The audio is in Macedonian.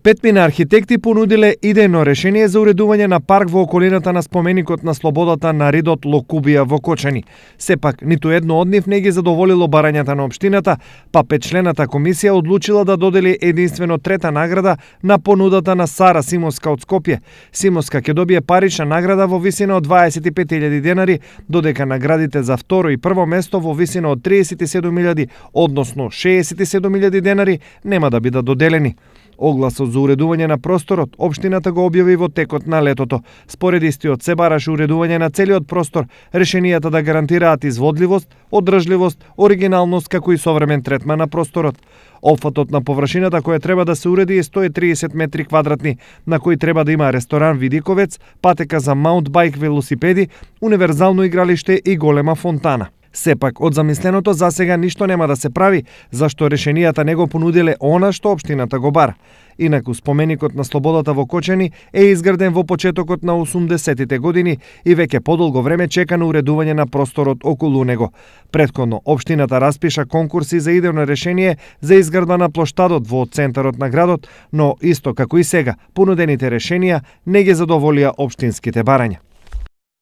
Петмина архитекти понудиле идејно решение за уредување на парк во околината на споменикот на слободата на Ридот Локубија во Кочани. Сепак, ниту едно од нив не ги задоволило барањата на општината, па петчлената комисија одлучила да додели единствено трета награда на понудата на Сара Симонска од Скопје. Симонска ќе добие парична награда во висина од 25.000 денари, додека наградите за второ и прво место во висина од 37.000, односно 67.000 денари, нема да бидат доделени. Огласот за уредување на просторот општината го објави во текот на летото. Според истиот се бараше уредување на целиот простор, решенијата да гарантираат изводливост, одржливост, оригиналност како и современ третман на просторот. Опфатот на површината која треба да се уреди е 130 метри квадратни, на кој треба да има ресторан Видиковец, патека за маунтбајк велосипеди, универзално игралиште и голема фонтана. Сепак, од замисленото засега ништо нема да се прави, зашто решенијата не го понудиле она што општината го бара. Инаку, споменикот на слободата во Кочани е изграден во почетокот на 80-тите години и веќе подолго време чека на уредување на просторот околу него. Претходно, општината распиша конкурси за идејно решение за изградба на плоштадот во центарот на градот, но исто како и сега, понудените решенија не ги задоволија општинските барања.